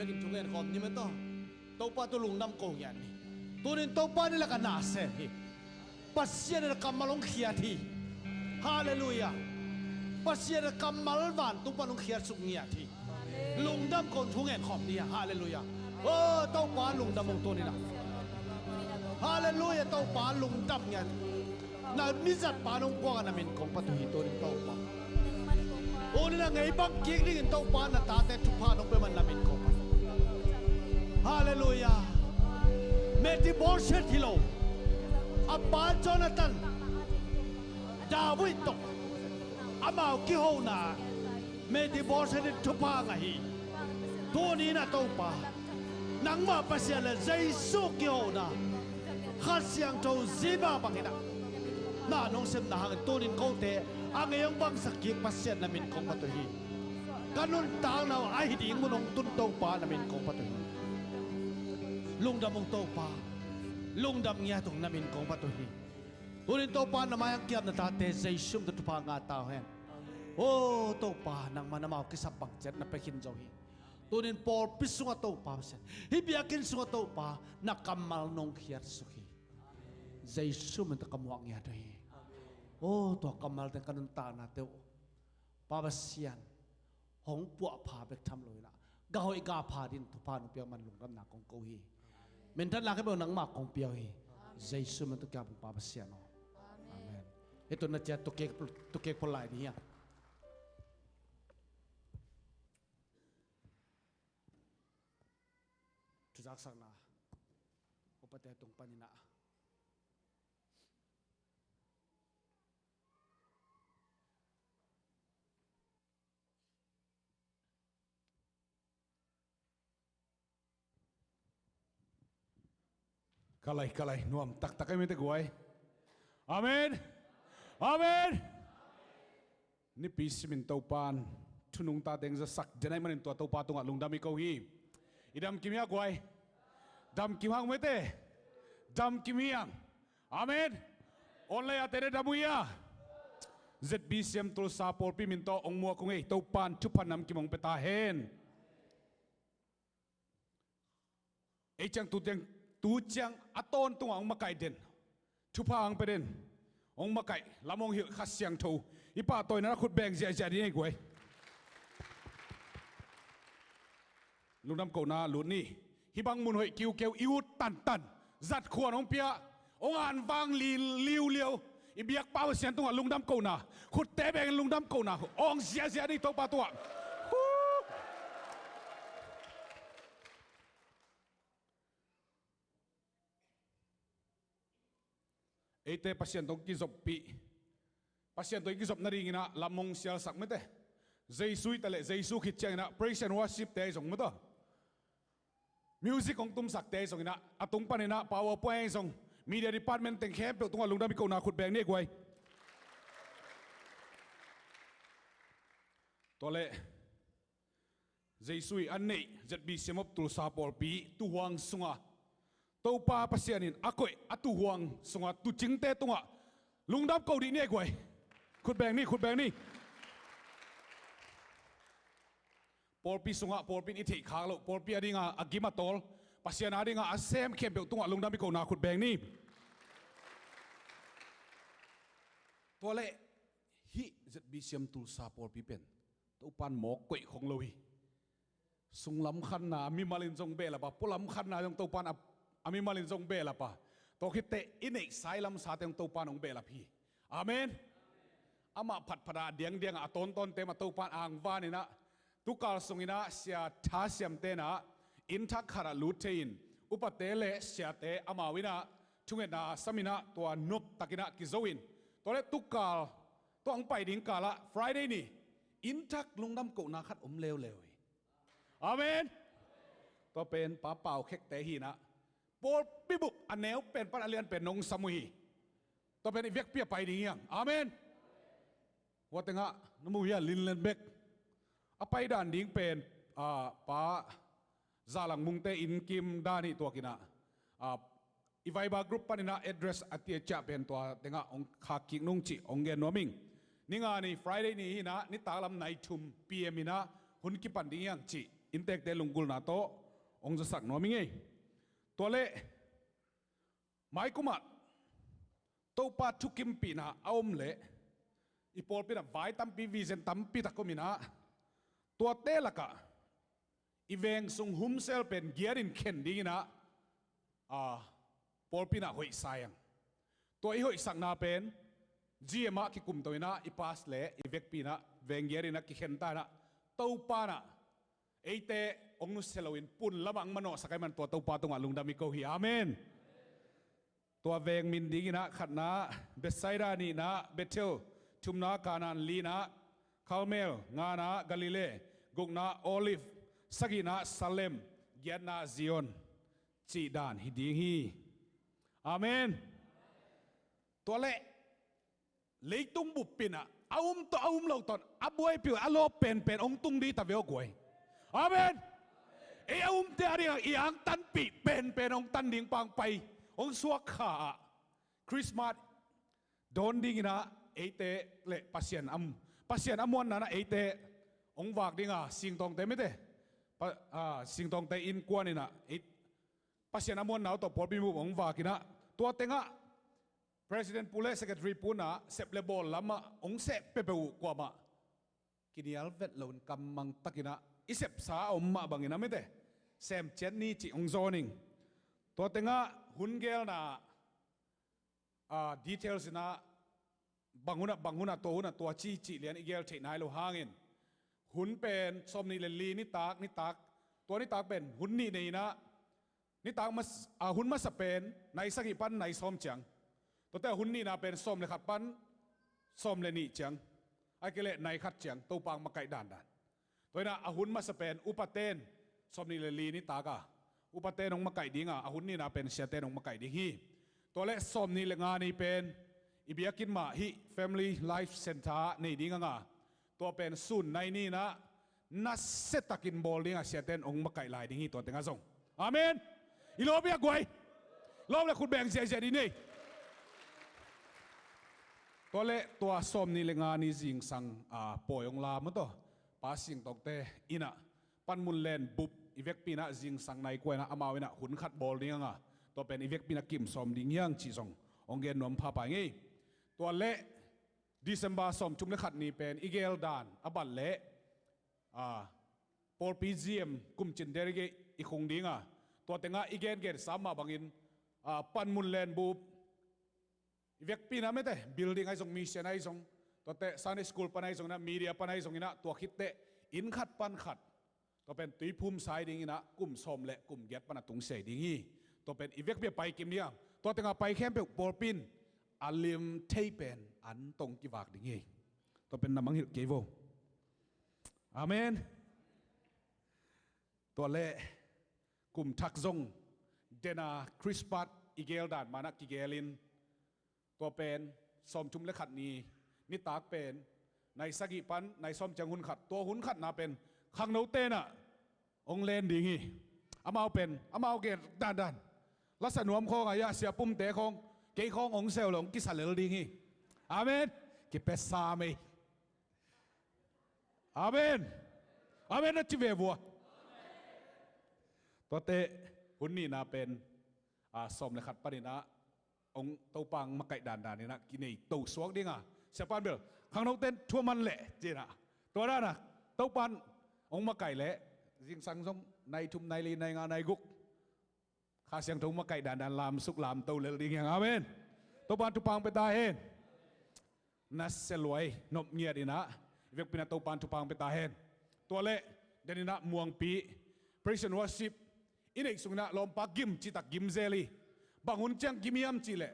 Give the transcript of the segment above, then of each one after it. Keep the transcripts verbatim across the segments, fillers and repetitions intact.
Kin thungen khawm ni maw taw. Topa tawh lungdam ko ngiat ni. Tunin Topa ni lakah na sem hi. Pasian in a kammal hong khiat hi. Halleluiah. Pasian in a kammal vantung pan hong khiatsuk ngiat hi. Lungdam ko, thungen khawm ni. Halleluiah. O Topa, lungdam hong tunin ah. Halleluiah, Topa, lungdam ngiat. Na mizat pa nong puak a na min kong phat uh hi tunin Topa. Tunin a ngei bang kik dingin Topa na tate thupha nong pia man na min kong phat uh. Halleluiah. Mephibosheth hi lo. A pa Jonathan, David tawh amau kihona Mephibosheth in thupha ngah hi. Tunin a Topa, nangmah Pasian le Jesu kihona, Kha Siangtho ziba bangin ah na nong sepna hangin tunin kote a ngei hong bangsak kik Pasian na min kong phat uh hi. Ka nuntakna uh a hi ding mun hong tun Topa na min kong phat uh hi. Lungdam ung Topa. Lungdam ngiat ung, na min kong phat uh hi. Tunin Topa na mai-ah kiam na tate Jesu min tawh thupha ngah ta uh hen. O Topa, nangmah na mau kisap bang ciat na pia khin zo hi. Tunin pawlpi sungah Topa Pasian, hih biakinn sungah Topa na kammal nong khiatsuk hi. Jesu min tawh ka muak ngiat uh hi. O tua kammal teng ka nuntaknate uh Pa Pasian hong puahpha bek tham lo in ah, ga hoih ga pha dingin thupha nong piak man lungdamna kong ko hi. Minthanna khempeuh nangmah kong pia uh hi. Jesu min tawh kiam ung Pa Pasian aw. Amen. Hih tun na ciat tukek, tukek pawh lai ding hi hang. Thuzaksakna upate tung panin ah. Ka lai, ka lai, nuam taktak ei mete guai. Amen. Amen. Nipi simin Topan thu nungta teng zasak den ahih manin tua Topa tungah lungdam i ko hi. I damkim hia guai? Damkim hang mete. Damkim hiang. Amen. Online a tete dam uh hia? Z B C M Tulsa pawlpi min tawh hong muak ung ei, Topan thupha namkim hong pia ta hen. Ei ciang tu ciang, tu ciang a tawntungah hong makaih den, thupha hong pia den, hong makaih lam hong hilh Kha Siangtho i pahtawina khut beng ziahziah ding ei guai. Lungdam kohna lut ni. Hih bang mun hoih kiukeu i ut tantan, zat khuan hong pia, hong anvang li liuliau i biakpa Pasian tungah lungdam kohna, khutte bengin lungdam kohna hong ziahziah ni Topa tungah. Huh! Eite Pasian tawh kizoppih, Pasian tawh i kizop nadingin ah lam hong sialsak mete. Jesu i ta leh Jesu khit ciangin ah praise and worship te ahi zong mete. Music hong tumsakte ahi zongin ah, a tung panin ah PowerPoint ahi zong, media department teng khempeuh tungah lungdam i kohna khut beng ni ei guai. Tua leh Jesu i a neih Z B C M of Tulsa pawlpi tuuhuang sunga Topa Pasian in a koih a tuuhuang sunga tuucingte tungah lungdam ko dih ni ei guai. Khut beng ni, khut beng ni. Pawlpi sungah pawlpi in i theih khak loh, pawlpi a dinga a gim a tawl, Pasian a dinga a sem khempeuh tungah lungdam i kohna khut beng ni. Tua leh hih Z B C M Tulsa pawlpi pen Topan mawk koih khong lo hi. Sunglam khanna a mimal in zong behlap a, pualam khanna zong Topan a, a mimal in zong behlap a, tua khitteh i neihsa i lamsate zong Topan hong behlap hi. Amen. Amah phatphat a diangdiang a tawntawnte mah Topan angvan in ah, tukal sungin ah sia tha siamte in ah inn thak khat ah lut thei in, upate le siate amau in ah thungetna a sam in ah tua noptakin ah kizo in, tua leh tukal tua hong pai ding kal ah Friday ni inn thak lungdam kohna khat om leuleu hi. Amen. Tua pen Pa Pau Khekte hi in ah, pawlpi bup a neu pen pan a lian pen nong sam uh hi. Tua pen i vekpi a pai ding hiang. Amen. Hua tengah na mu hia, Linlen bek. A pai dan ding pen, ah, Pa Zalang Mungte inn kim dan hi tuakin ah, ah, i Viber group panin ah address a ti a ciah pen tua tengah hong khak kik nung cih hong gen nuam ing. Ni nga ni Friday ni hi in ah, nitak lam nai thum P M in ah hun kipan ding hiang cih inntekte lunggulhna tawh hong zasak nuam ing ei. Tua leh maikumah Topa thukimpihna a om leh i pawlpi inah vai tampi, vision tampi tak om inah, tuate lakah i veng sung humsel pen giatin khen ding inah, a, pawlpi inah hoihsa hi hang. Tua i hoihsakna pen GM ah kikumto inah, i pass leh i vekpi inah veng giat inah kikhen ta inah, Topa inah eite hong nusia loin pun lamah hong manawhsak ahih man tua Topa tungah lungdam i ko hi. Amen. Tua veng min ding inah khatna Bethsaida, nihna Bethel, thumna Kanaan, lina Karmel, ngana Galilee, gukna Olive, sagihna Salem, giatna Zion cih dan hi ding hi. Amen. Tua leh leitung bup inah a um tawh a um lo tawh a buaipih a lawp penpen hong tung ding ta ve aw guai. Amen. Ei a umte a dingah i angtanpih penpen hong tan ding, pangpai hong suak kha ah Christmas dawn ding inah eite leh Pasian a, Pasian a muanna inah eite hong vak ding a, singtawngte mite, pa, a, singtawngte innkuan inah ei, Pasian a muanna uh tawh pawlpi bup hong vak inah, tua tengah President pu leh Secretary pu inah sep leh bawl lamah hong seh peuhpeuh uh, kuamah kinial vet loin kammang tak inah i sepsa a om mah bangin a mite sem ciat ni cih hong zawn ing. Tua tengah hun gelna, a, details inah bang hunah, bang hunah, tua hunah tua ci cih lian i gel theih nai lo hangin, hun pen sawmnih leh li nitak, nitak, tua nitak pen hun nih nei inah, nitak mas-, a, hun masa pen nai sagih pan nai sawm ciang. Tuate a hun nihna pen sawm leh khat pan sawm leh nih ciang. Ahih kei leh nai khat ciang, Topa hong makaih dandan. Tua inah a hun masa pen upaten, sawmnih leh li nitak a upaten hong makaih ding a, a hun nihna pen siaten hong makaih ding hi. Tua leh sawmnih leh nga ni pen i biakinn mah hih Family Life Center ah nei ding a nga, tua pen sun nai ni inah nasiatakin bawl ding a, siaten hong makaih lai ding hi tua tengah zong. Amen. I lawp hia guai? Lawp leh khut beng ziahziah dih ni. Tua leh tua sawmnih leh nga ni zingsang, a, pawi hong lam uh tawh, pa singtawngte inah panmun len bup i vekpi inah zingsang nai kua inah amau inah hun khat bawl ding a nga, tua pen i vekpi inah kim sawm ding hi hang cih zong hong gen nuam phapha ing ei. Tua leh December sawmthum leh khat ni pen i gel dan a bat leh, a, pawlpi GM kumcin delegate i khung ding a, tua tengah i gengensa mah bangin, a, panmun len bup i vekpi inah mite, building ahi zong, mission ahi zong, tuate Sunday school pan ahi zong inah, media pan ahi zong inah, tua khit teh inn khat pan khat, tua pen tuiphum sai ding inah kum sawm leh kum giat pan a tungsiah ding hi. Tua pen i vekpi a paikim ding a, tua tengah pai khempeuh pawlpi in a lim thei pen an tawh kivak ding hi. Tua pen na mangngilh kei vo. Amen. Tua leh kum thak zong dena Christmas i gel dan mah inah kigelin, tua pen sawmthum leh khat ni nitak pen nai sagih pan nai sawm ciang hun khat, tua hun khatna pen khangnote inah hong len ding hi. Amau pen amau gel dandan, lasa nuam khawng a, ya, sia pumte khawng, kei khawng hong seu leh hong kisa lel ding hi. Amen. Kipia sam ei. Amen. Amen na ci ve vua. Tuate hun nihna pen, a, sawm leh khat pan inah hong, Topa hong makaih dandan inah kinei to suak ding a, siapa'n bel khangnote'n thu a man leh ci inah, tua dan a Topa'n hong makaih leh zingsang zong nai thum, nai li, nai nga, nai guk Kha Siangtho makaih dandan lamsuk lamto lel ding hi hang. Amen. Topa'n thupha hong pia ta hen. Nasia luai, nop ngiat inah, i vekpi inah Topa'n thupha hong pia ta hen. Tua leh den inah muangpi, praise and worship i neih sung inah lawmpa gim citak gim zel hi. Bang hun ciang gim hiam cih leh,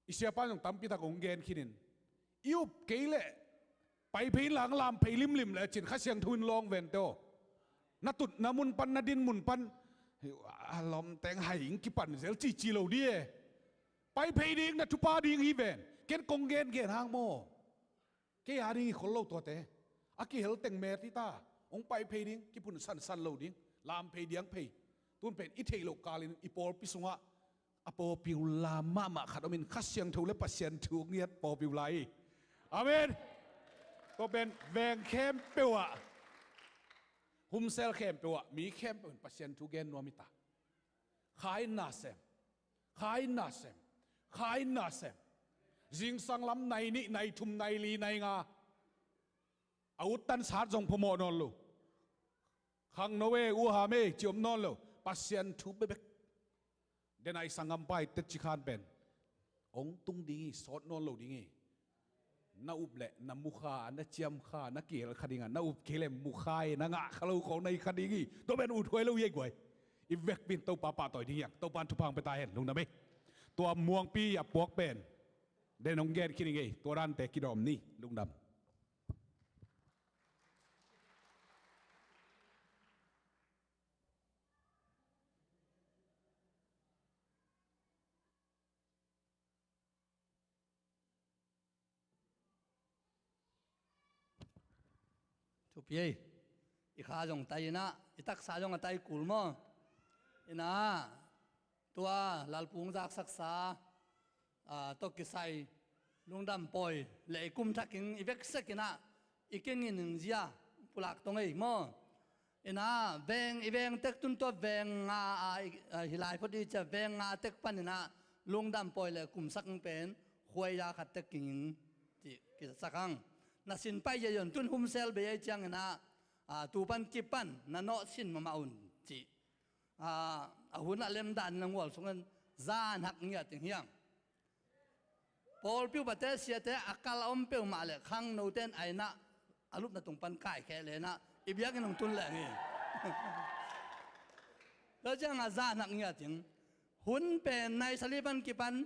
i siapa'n zong tampi tak hong gen khin in, i up kei leh pai phei inla, lam phei limlim lecin Kha Siangtho in lawng vente aw. Na tutna mun pan, na din mun pan, a lawmteng hai in kipan zel cici lo ding e. Pai phei ding, na thupha ding hi ven. Ken kong gengen hang maw? Kei a ding hi khol lo tuate. A kihel teng met hi ta. Hong pai phei ding, kiphun sansan lo ding, lam phei diang phei. Tun pen i theih loh kalin i pawlpi sungah a pawlpi uh la mahmah khat om in, Kha Siangtho leh Pasian thu ngiat pawlpi uh la hi. Amen. Tua pen veng khempeuh ah Humsel khempeuh ah mi khempeuh in Pasian thu gen nuam hi ta. Kha in na sem. Kha in na sem. Kha in na sem. Zingsang lam nai nih, nai thum, nai li, nai nga. A ut tan sat zong phamawh nawn lo. Khangno e, u ham e, ci om nawn lo. Pasian thu bekbek. Denai sanggampa i tet ci khan pen hong tung ding hi, sawt nawn lo ding hi. Na up leh na mu kha, na ciam kha, na kihel kha ding a, na up kei leh mu kha hi, na ngah kha lo khawng na hi kha ding hi. Tua pen uthuai lo hi ei guai. I vekpi in Topa pahtawi ding hi hang. Topa in thupha hong pia ta hen, lungdam ei. Tua muangpi a puak pen den hong gen khin ing ei. Tua dante kidawm ni. Lungdam. Thupi ei. I kha zong tai inah, i taksa zong a tai kul maw? Inah, tua lalpung zaksaksa, a, tawh kisai lungdam pawi le i kum thakin i veksak inah, i kingin in zia pulak tong ei maw? Inah veng, i veng tek tun tua veng nga a, i, a, hi lai phot i cia veng nga tek pan inah lungdam pawi le kumsak pen khuaia khat tek kingin ci kisak ang. Na sin pai zia zon tun humsel bei ei ciang inah, a, tu pan kipan na nawh sin mahmah un ci. A, a hun a lemdan na ngual sungin zan hak ngiat ding hiang. Pawlpi upate siate a kal a om peuhmah le khangnote in a inah a lupna tung pan kaikheh lenah i biakinn hong tun leng hi. Tua ciangah zan hak ngiat ding. Hun pen nai sali pan kipan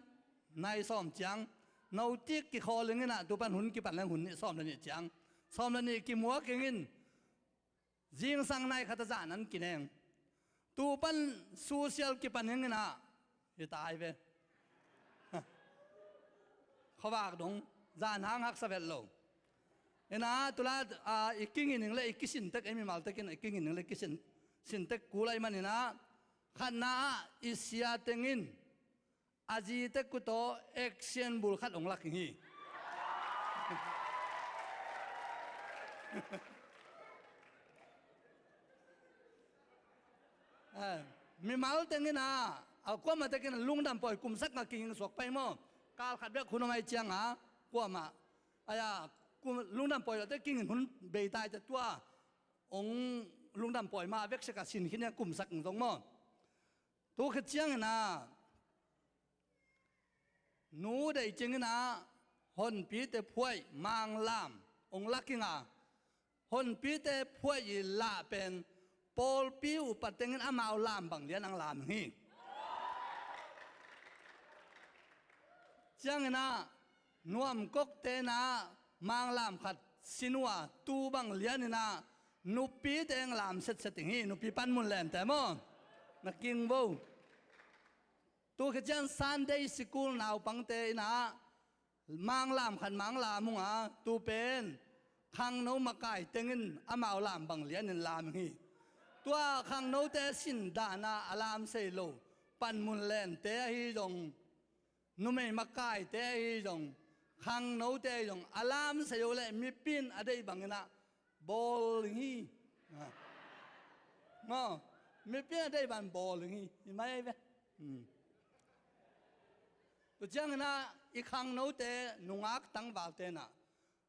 nai sawm ciang. Notik kikhawl ing inah tu pan hun kipan leng hun nih sawm le nih ciang. Sawm le nih kimuak ing in. Zingsang nai khat a zan an kineng. Tu pan social kipan hing inah hi ta hi ve. Khuavak dong zan hang haksa vet lo. Inah tula, a, i kingin ing le i kisin tek, ei mimal tekin i kingin ing le kisin, sin tek kul ahih man inah khatna ah i sia tengin a zite kut aw action bul khat hong lak hi. Eh, mimal teng inah, a, kuamah tekin lungdam pawi kumsak nga kinging suak pai maw? Kal khat bek hun hong ai ciangah kuamah, ai-a, kum, lungdam pawi lawhte kingin hun bei tai te tua hong lungdam pawi mah veksak a sin khin a kumsak zong maw? Tu khit ciang inah nu deih ciang inah honpite phuaih manglam hong lak ing a, honpite phuaih i lah pen pawlpi upa tengin amau lam bang lian ang lam hi. Ciang inah nuamkokte inah manglam khat sin uh a tu bang lian inah nupite eng lam setset ing hi, nupi panmun lente maw? Na king vo. Tu khit ciang Sunday school naupangte inah manglam khat manglam ung a tu pen khangno makai tengin amau lam bang lianin lam ing hi. Tua khangnote sin dana a lam sei lo panmun lente ahi zong, numei makaite ahi zong, khangnote ahi zong a lam sei uh leh mipi in a deih bang inah bawl ing hi. Ah. Maw, mipi in a deih bang bawl ing hi. Hi mai ve. Hmm. Tu ciang inah i khangnote nungak tangvalte inah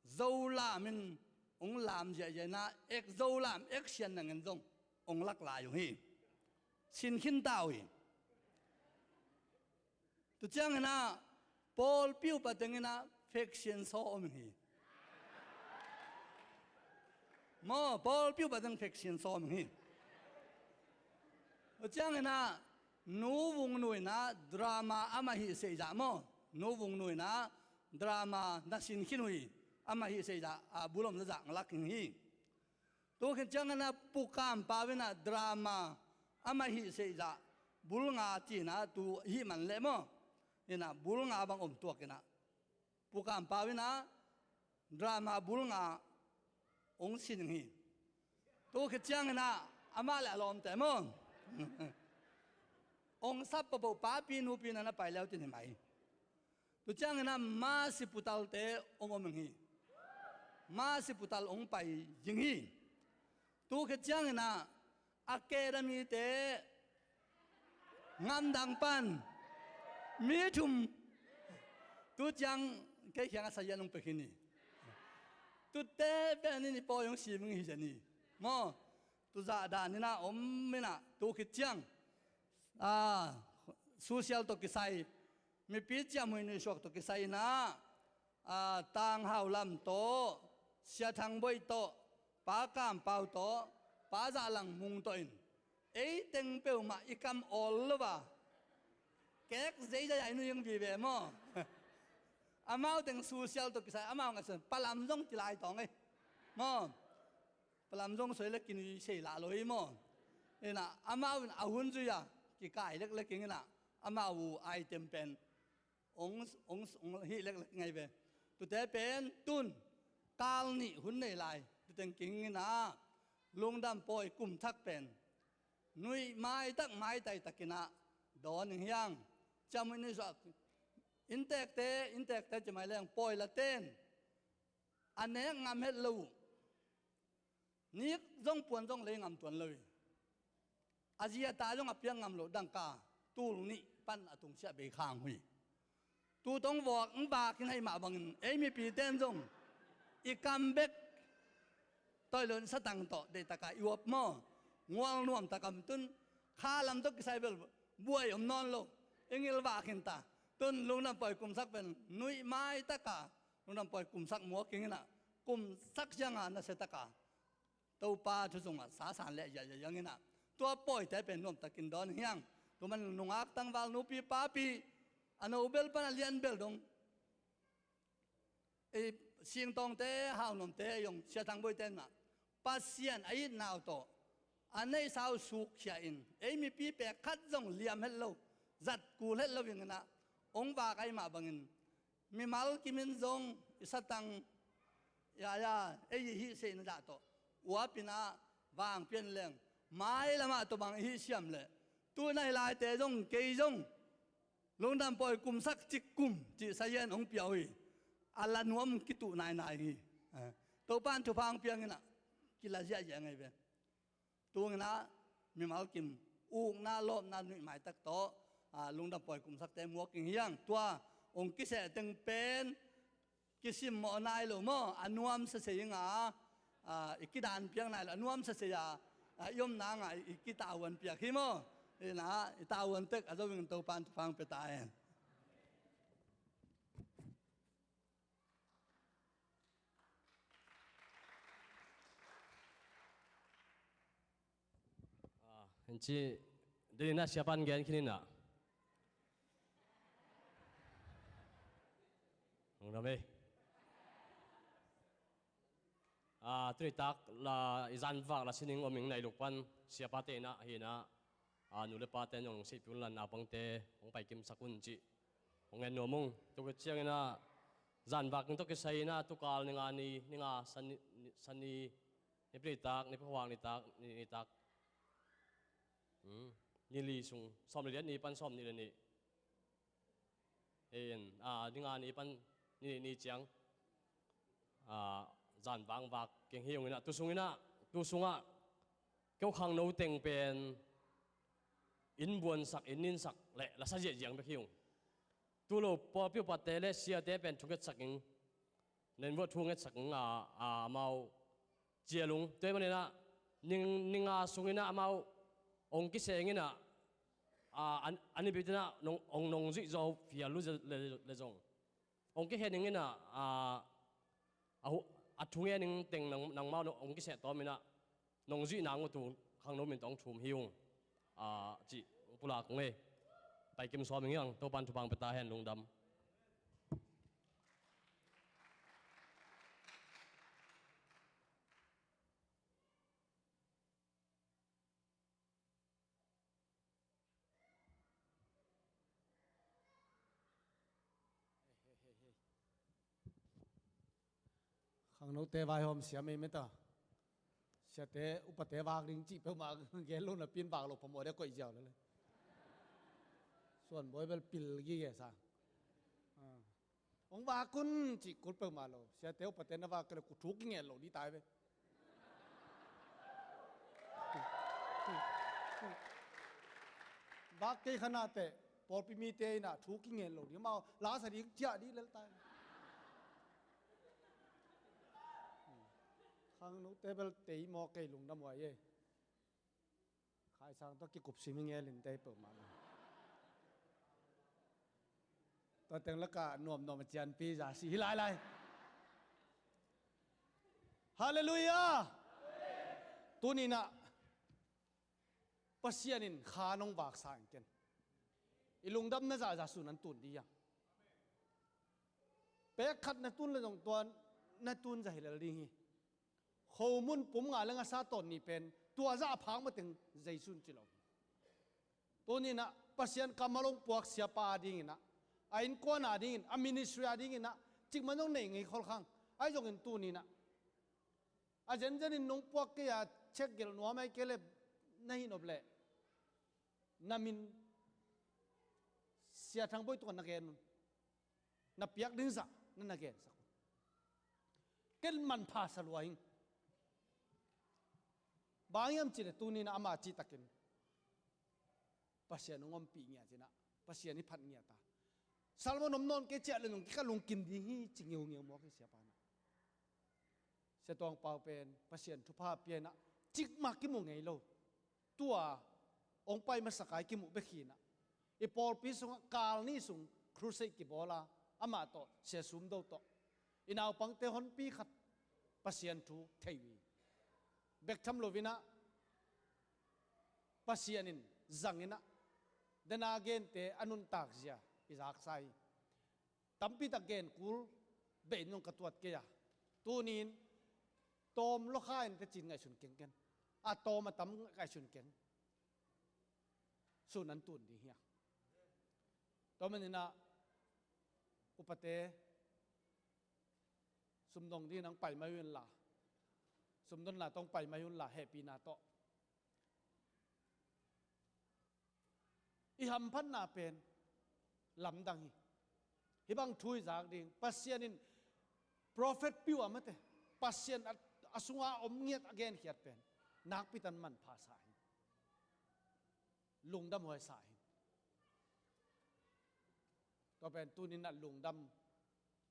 Zo lam in hong lam ziahziah inah ek Zo lam ek sian nangin zong hong lak lai uh hi. Sin khin ta uh hi. Tu ciang inah pawlpi upa teng inah faction saw om hi. Maw, pawlpi upa teng faction saw om hi. Tu ciang inah nu vung nu inah drama amah hih seihzah maw? Nu vung nu inah drama na sin khin uh hi. Amah hih seihzah a bul om zahzah lak ing hi. Tu khit ciang inah Pu Kam Pau inah drama amah hih seihzah bul nga ci inah tu hih man leh maw? Inah bul nga bang om tuak inah Pu Kam Pau inah drama bul nga hong sin hi. Tu khit ciang inah amah le a lawmte maw? Hong sap papoh papi nupi inah na pai leu tin hi mai. Tu ciang inah masi putalte hong om ing hi. Masi putal hong pai zing hi. Tu khit ciangin ah, academy te ngamdang pan mi thum, tu ciang kei khiang a sazian hong pia khin hi. Tute pen in i pawi hong siming hi zen hi. Maw, tu zah dan in ah om in ah, tu khit ciang, ah, social tawh kisai, mipi ciamhuih nuihsuak tawh kisai in ah, ah, Tang Hau Lam tawh, Sia Thang Boih tawh, Pa Kam Pau tawh, Pa Zah Lang Mung tawh in, ei teng peuhmah i kam awl lo a, kek zeizai a i nuih ing vive maw. Amau teng social tawh kisai, amau ngaihsun palam zong kilai tawng ei maw. Palam zong soi le kinui sei lah lo hi maw. Inah amau in a hun zui a kikai leklek ing inah, amau uh item pen ong, ong, ong hih leklek ngai ve. Tute pen tun kal nih hun nei lai, tuteng king inah Lungdam Pawi kum thak pen nuih maitak, maitai tak inah dawn ing hiang. Ciamhuih nuihsuak, inntekte, inntekte ci mai leng pawi la ten a nek ngam het lo uh. Nik zong puan zong lei ngam tuan lo hi. A zi a ta zong a piak ngam loh dangka tul nih pan a tungsiah bei khang uh hi. Tu tawh hong vak, hong vak hi ngaih mah bangin ei mipi ten zong i kam bek tawi lo in satang tawh deih taka i uap maw. Ngual nuam taka tun kha lam tawh kisai bel buai om nawn lo. I ngil vak hi ta. Tun Lungdam Pawi kum sak pen nuih maitak a Lungdam Pawi kum sak muak ing inah, kum sak ciang a nasia taka Topa thu sungah sa san leh ziahziah ing inah, tua pawite pen nuamtakin dawn hiang. Tua man nungak tangval, nupi papi, a no bel pan a lian bel dong, ei, singtawngte, haunuamte, ei zong Sia Thang Boih ten mah Pasian a itna uh tawh a neihsa uh sukkhia in, ei mipi pek khat zong liam het lo, zat kul het lo ing inah, hong vak ahih mah bangin mimal kim in zong i satang, ya, ya, ei i hih seihna zah tawh uap inah vang pian leng, mailam ah tua bang i hih siam leh, tu nai laite zong, kei zong Lungdam Pawi kum sak cik kum cih sazian hong pia uh hi. A la nuam kituh nainai hi. Eh, Topa in thupha hong piang inah kila ziahziah ngai ve. Tung inah mimal kim ukna, lawpna, nuih maitak tawh, ah, Lungdam Pawi kum sakte muak ing hiang. Tua hong kiseh teng pen kisimmawh nai lo maw, a nuam sese ing a, ah, i kidan piak nai lo, a nuam sese a, ah, i omna ngah i kitahuan piak hi maw. Inah i tahuan tek a zo ing, Topa in thupha hong pia ta hen. Ah, en ci, deni na siapan gen kinin ah. Hong na mei. Ah, tuni tak la i zanvak la sining om ing, nailuk pan siapate inah hi inah, ah, nu le pate in hong sihpih un la, naupangte hong paikimsak un cih hong en nuam ung. Tua khit ciang inah zanvak ning tawh kisai inah tukal ni nga ni, ni nga Sani, Sani, Nipi ni tak, Nipi khuavak ni tak, ni, ni tak, hmm, ni li sung, sawm le li ni pan sawm nih le nih. Hi in, ah, ni nga ni pan ni, ni ciang, ah, zanvak vak keng hi ung inah, tu sung inah, tu sungah keu khangno teng pen inn buansak, inn ninsak le la sa ziahziah bek hi ung. Tu lo pawlpi upate le siate pen thungetsak ing. Nen vuah thu ngetsak ing a, a, amau cial ung. Tua ahih manin ah, ning, ni nga sung inah amau hong kiseng inah, a, an, an i bit inah nong, hong nong zuih zaw fial uh le, le, le zong hong kikhen ing inah, a, a, a thungen ing teng nang, nangmau hong kiseh tawm inah nong zuih nang uh tu khangno min tawh hong thum hi ung, a, cih hong pulak ung ei. Paikim sawm ing hiang, Topa in thupha hong pia ta hen, lungdam. Khangnote vaihawm siam ei meta. Siate upate vak ding cih peuhmah gen lo napi in vak lo phamawh dia koih ziau lele. Suan bawi bel pil gige sa. Ah. Hong vak un cih kul peuhmah lo. Siate upate na vak kei le kuthuk i ngen lo dih tai ve. Vak kei khanate pawlpi mite inah thu kingen lo ding, amau lasa ding ciah dih lel tai. Khangnote bel tei maw, kei lungdam huai ei. Khaisang tawh kikup sim hi ngelin tei peuhmah lo. Tua teng lakah nuamnuam a cianpi za si hi lailai. Halleluiah. Tuninah Pasian in kha nong vaksa in ken i lungdamna zahzah sun an tun dih hiang. Pek khat na tun le zong tua na tun zah hi lel ding hi. Khomun pum nga le ngasa tawn nih pen tua zah a phak mateng Jesu in ci lo hi. Tuninah Pasian kammal hong puak siapa adinginah, a innkuan adingin, a ministry adinginah cikmah zong nei ngei kholkhang. Ahi zongin tuninah a zenzenin nong puak kei a, check gelh nuam ahi kei le na hi nop leh na min Sia Thang Bawi tungah na gen un. Na piak ding zah na na gensak un. Ken manpha sa lua hing. Bang hiam cihleh tuninah ama cihtakin Pasian hong ompih ngiat inah Pasian i phat ngiat a, Salmon om nawn kei ciah le nung kika lungkim ding hi ci ngeungeu mawk hi siapa inah. Sia Tuang Pau pen Pasian thupha pia inah cikmah kimu ngei lo. Tua hong pai masak a i kimuh bek hi inah i pawlpi sungah kal ni sung crusade kibawl a, amah tawh Sia Sum Do tawh i naupangte honpi khat Pasian thu thei uh hi. Bek tham loinah Pasian in zang inah dena gente a nuntak zia i zaksa hi. Tampi tak gen kul bei nung ka tuat kei a, tunin tawm lawkha in tecin ngaihsun keng ken. A tawm a tam ngaihsun keng. Sun an tun ding hiang. Tua maninah upate sumdong ding nang pai mai unla, sumdonna tawh pai mai unla, hehpihna tawh. I hamphatna pen lamdang hi. Hih bang thu i zak ding Pasian in prophet piu a mate, Pasian a, a sunga om ngiat a genkhiat pen nakpitan manpha sa hi. Lungdam huai sa hi. Tua pen tuninah lungdam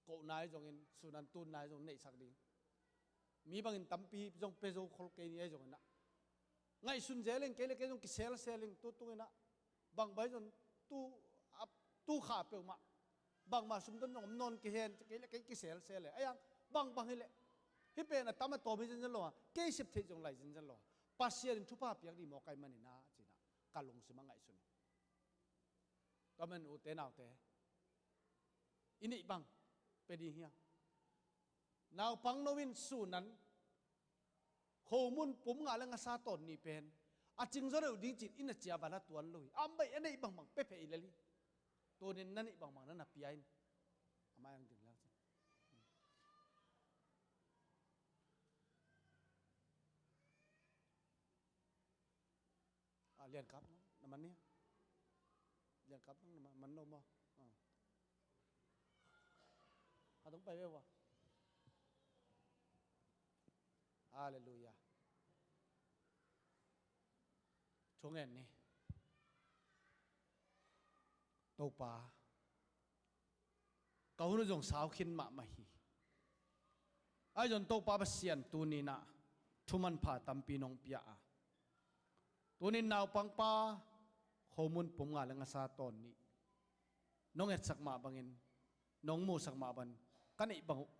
kohna hi zongin, sun an tunna hi zong neihsak ding. Mi bangin tampi zong pia zo khol kei ni ahi zonginah ngaihsun zel in, kei le kei zong kiselsel in, tu tunginah bang bai zong tu, a, tu kha peuhmah bangmah sumdon zong om nawn kei hen, kei le kei kiselsel e. Ahi hang bangbang hileh hih pen a tam a tawm hi zenzen lo a, kei sep theih zong lai zenzen lo a, Pasian in thupha piak dih mawk ahi maninah cinah ka lungsim a ngaihsun. Tua man ute naute, i neih bang pe ding hiam? Naupang no in sunan khomun pum nga le ngasa tawn nih pen a cingzaw deuh ding cin in a cia vala tuan lo hi. Ambaih a neih bangbang pe phei lel hi. Tunin na neih bangbang na na pia in. Amah ang ding lak cin. A, lian kap nang na man nia. Lian kap nang na man, man lo maw? A, a tung pai ve ua. Halleluiah. Thungen ni. Topa, ka hun uh zong sau khin mahmah hi. Ahi zong Topa Pasian tuninah thumanpha tampi nong pia a, tunin naupangpa khomun pum nga le ngasa tawn nih nong etsak mah bangin, nong musak mah bangin ka neih bang uh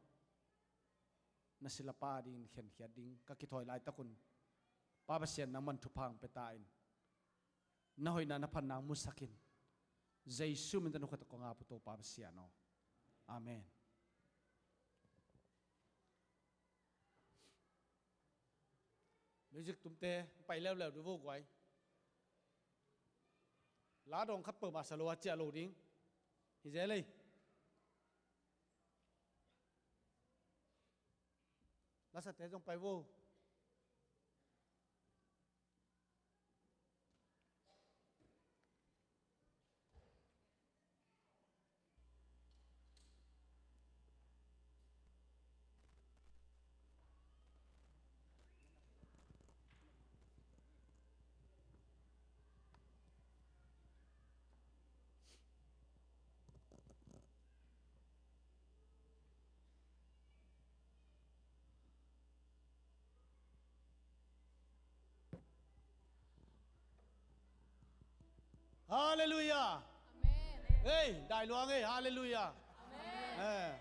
na silapa dingin khenkhiat ding ka kithawi laitakun, Pa Pasian nangman thupha hong pia ta in. Na hoihna na phatna musakin, Jesu min tawh nukhat kong ap uh Topa Pasian aw. Amen. Music tumte pai leuleu dih vo guai. La dong khat peuhmah sa lo a ciah lo ding hi zel ei. Lasate zong pai vo. Halleluiah. Amen. Hei, dai luang ei, halleluiah. Amen. Eh.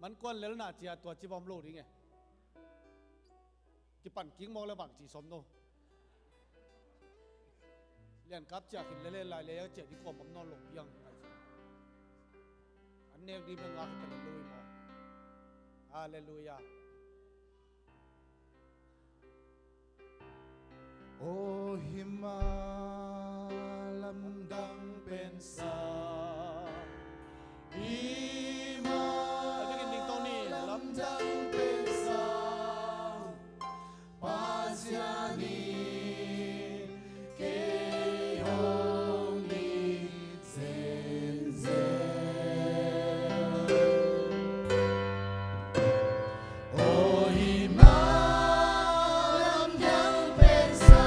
Man kuan lelna cia tua ci bawm lo ding e. Kipan kik mawk le bang ci sawm no. Lian kap cia khin lele lai le cia di kuam bawm nawn lo piang. An nek di beng ngak ka lo i maw. Halleluiah. O hima lamdang pensa, hima lamdang pensa, Pasian in kei hong it zenzen. O hima lamdang pensa,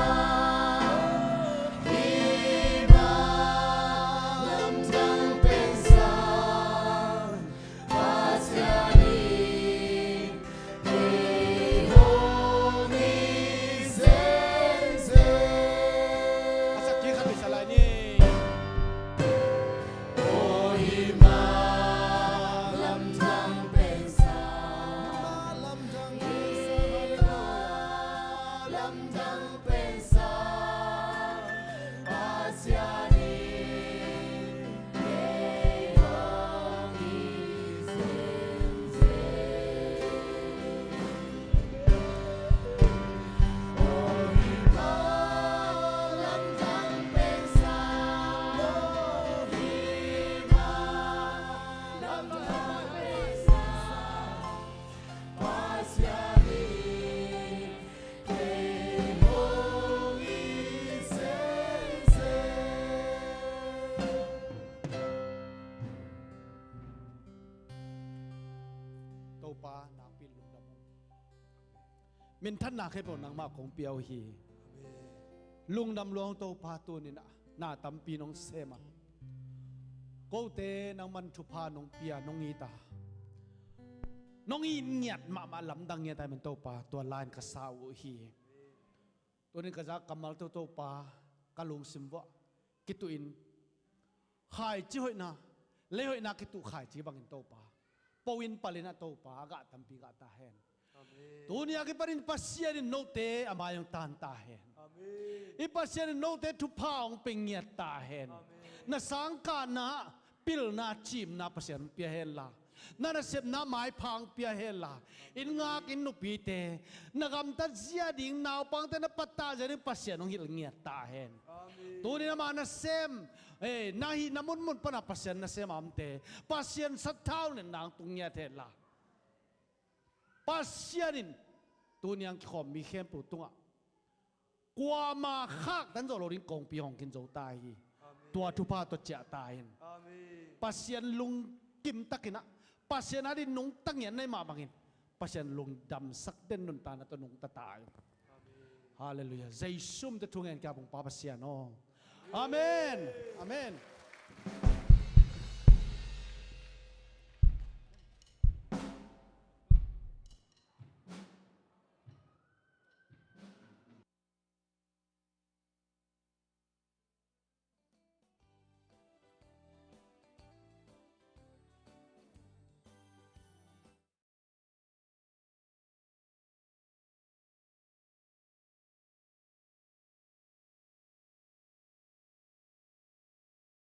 hima lamdang pensa, Pasian in kei hong it zenzen. A sak kik khat vei sa lai ni. O hima lamdang pensa, hima lamdang pensa, hima lamdang pensa, Pasian in kei hong it zenzen. Topa nakpi lungdam ung. Minthanna khempeuh nangmah kong pia uh hi. Amen. Lungdam lua ung Topa, tuni-in ah na tampi nong sem a, kote nangman thupha nong pia, nong it a, nong it ngiat mahmah, lamdang ngiat ahih manin Topa, tua lain ka sa uh hi. Tuni-in ka zak kammalte uh Topa, ka lungsim vuah kituhin, khaici hoihna, lei hoihna kituh khaici bangin Topa, po-in palin ah Topa, a gah tampi gah ta hen. Amen. Tuni a kipanin Pasian in note a mai hong tan ta hen. Amen. I Pasian in note thupha hong pia ngiat ta hen. Amen. Na sangkahna, pilna, cimna Pasian hong pia hen la, na nasepna maipha hong pia hen la, inn ngak inn nupite, na gamtat zia ding, naupangte na pattah zia ding Pasian hong hilh ngiat ta hen. Amen. Tuni-in ama nasem, eh, na hihna munmun pana Pasian nasem a omte, Pasian sathau nang tung ngiat hen la, Pasian in tuni a hong kikhawm mi khempeuh tungah kuamah khaktan zawh lo ding kongpi hong khin zo ta hi. Amen. Tua thupha tawh ciah ta hen. Amen. Pasian lungkim takin ah, Pasian adingin nungta ngiat na hih mah bangin, Pasian lungdamsak den nuntakna tawh nungta ta hen. Amen. Halleluiah. Jesu min tawh thu ngen ka, Topa Pasian aw. Amen. Amen.